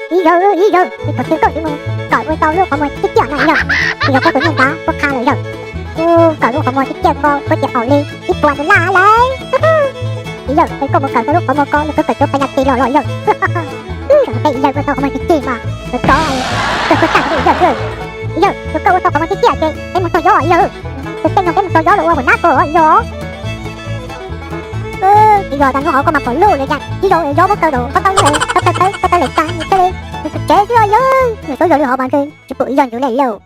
Ib yawg, ib yawg, ib puas twg koj twb mus kawm ua tau lub qhov muag ciaj ciaj no ib yawg? Ib yawg, koj tus niag ntawd koj qha lawm yawg. Kuv kawm lub qhov muag ciaj ciaj ko koj ces haum li ib puas dollar lawm. Ib yawg, es koj mus kawm tau lub qhov muag ko los koj kawm cov pais nyas tis los los yawg? Wb peb ib yawg ua tau qhov muag ciaj ciaj mas, kawg kawg tag ib yawg. Ib yawg, yog koj ua tau qhov muag ciaj ciaj ces peb mus txog yob ib yawg. Peb peb no peb mus txog yob los ua hauv nab ko ib yawg. Tsis yog tas hnub hauv koj mas pom luj li cas, tsis yog yob muab kaw rau koj taub nyuj, koj taw tawb koj taw lem tas thiaj li mus txog tsev xwb yawg. Nws txhob yog li hov mas ntshe tsis pom ib yawg ncuav li lauj.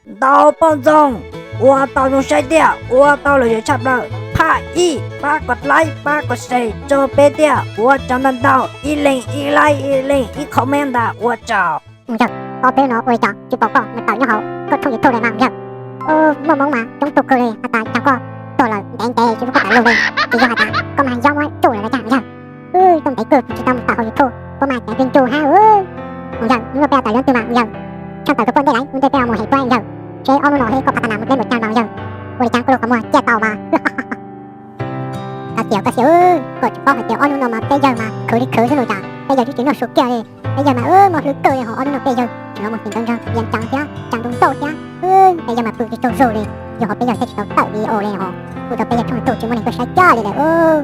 Ntau poj ntxoog, ua tau zoo saib thiab ua tau lom zem tshaj plaws, phaj ib, pab kom like, pab kom share rau peb thiab, ua tsaug ntau ntau, ib leeg ib like, ib leeg ib comment ntag, ua tsaug. Yawg, ob peb no ua li cas tsis pom koj mus tawm nyob hauv koj tshooj YouTube li mas yawg? Muaj hmoob mas coob tuaj kawg li, has tas cas koj tuag lawm ntev ntev tsis muab koj tawm lug li, tsis yog has tas koj mas yob muab tsuj lawm los cas yawg? Wb tuaj ntev kawg tsis tau mus tawm hauv YouTube, koj mas cas ntsug ntsug hab. Yawg, hnub no peb tawm yob twg mas yawg? Tshaaj tawm koj puab ntej lawm, hnub ntej peb mus hem puab yawg, seb ob hnub no seb koj pab tas mas muaj dleb npaum caag mas yawg. Ua li cas koj lub qhov muag ciaj tau mas? Koj xiam, koj xiam, koj tsis paub hais tias ob hnub no mas peb yawg mas khwv li khwv xwb los cas, peb yawg twb tsis noj su kiag li. Peb yawg mas muaj hlwb kawg li, ho ob hnub no peb yawg tseem los mus tim ntawv ntseeg, yees ceev thiab tsaam ntuj ntauj thiab. Peb yawg mas pw tsis tsaug zug li, yog ho peb yawg thiaj tsis tau tawm video li ho, kuj tau peb yawg tshooj YouTube tsis muaj neeg tuaj saib kiag li lawm.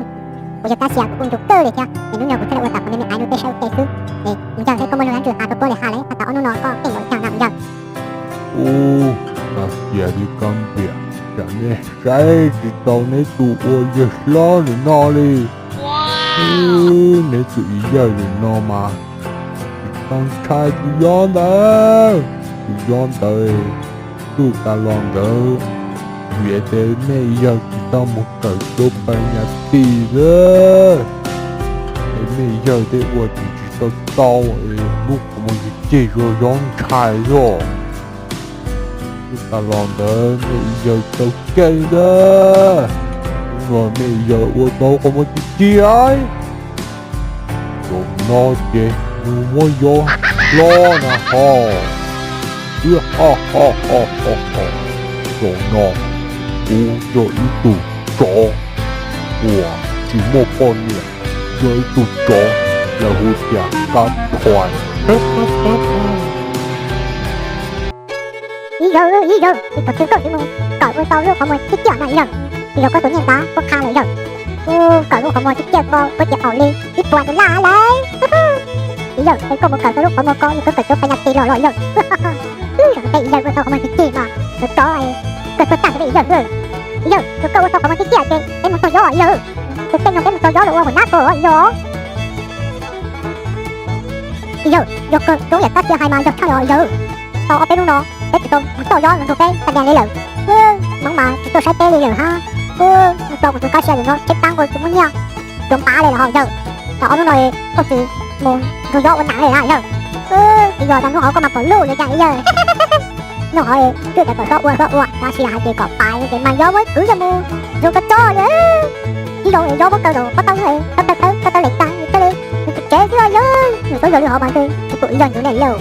Kuv yawg koj xiam, kuv kuj ntsug kawg li thiab, es hnub no kuv thiaj li ua tas kuv me me aiv no peb saib ua ke xwb. Es yawg, seb koj muaj lub sab ntsuj has rau puab li has li has tas ob hnub no koj keej npaum li cas na yawg? Ub, koj xiam li koj npiam, tsam nej saib tsis tau neb tus ua yawg hlob ntawm no li. Neb tus ib yawg ntawm no mas tsis tau ntshai tus yob ntawd. Tus yob ntawd txuj tas los ntawd, vim tias mej yawg tsis tau mus kawm cov pais nyas tis lawm, es mej yawg thiaj ua tsis tau tau, es lub qhov muag ceg ceg zog yob ntshai zog. Txuj tas los ntawd mej yawg tau keej ntag. Hnub no mej yawg ua tau qhov muag ceg ceg. Zaum no ces nws muab yob hlob na ho. Ib, zaum no kuv yog ib tug tsov uas tsis muaj poj niam, yog ib tug tsov lawv hu tias kab thuas. Ib yawg, ib yawg, ib puas twg koj twb mus kawm ua tau lub qhov muag ciaj ciaj no ib yawg? Tsis yog koj tus niag ntawd koj qha lawm yawg. Kuv kawm lub qhov muag ciaj ciaj ko koj ces haum li ib puas dollar lawm. Ib yawg, es koj mus kawm tau lub qhov muag ko los koj kawm cov pais nyas tis los los yawg? Wb peb ib yawg ua tau qhov muag ciaj ciaj mas, tus tsov, kawg tuag tag peb ib yawg. Ib yawg, yog koj ua tau qhov muag ciaj ciaj ces peb mus txog yob ib yawg. Peb peb no peb mus txog yob los ua hauv nab ko ib yawg. Ib yawg, yog kawg rau yam kab xiab hais mas yog tshaj li os yawg. Tau ob peb hnub no peb tsis tau mus txog yob los nrug peb tag dag li lawm. Hmoob mas tsis tuaj saib peb li lawm hab. Ua tau kuv tus kab xiab ntawm no tsheb taab nkaus tsis muaj nyiaj rau npav li los ho yawg. Tau ob hnub no koj tsis mus nrug yob ua nam li na yawg? Tsis yog tas hnub hauv koj mas pom luj li cas ib yawg. Nyob hov twb cov kom xob ua xob ua, tab sis hais tias kom pais ces mas yob muab kwv coj mus zoo koj tsob li. Ib zaug yob muab kaw rau koj taub nyuj, koj taw tawb koj taw lem tag thiaj li mus txog tsev xwb yawg. Nws txhob yog li hov mas ntshe tsis pom ib yawg ncuav li lauj.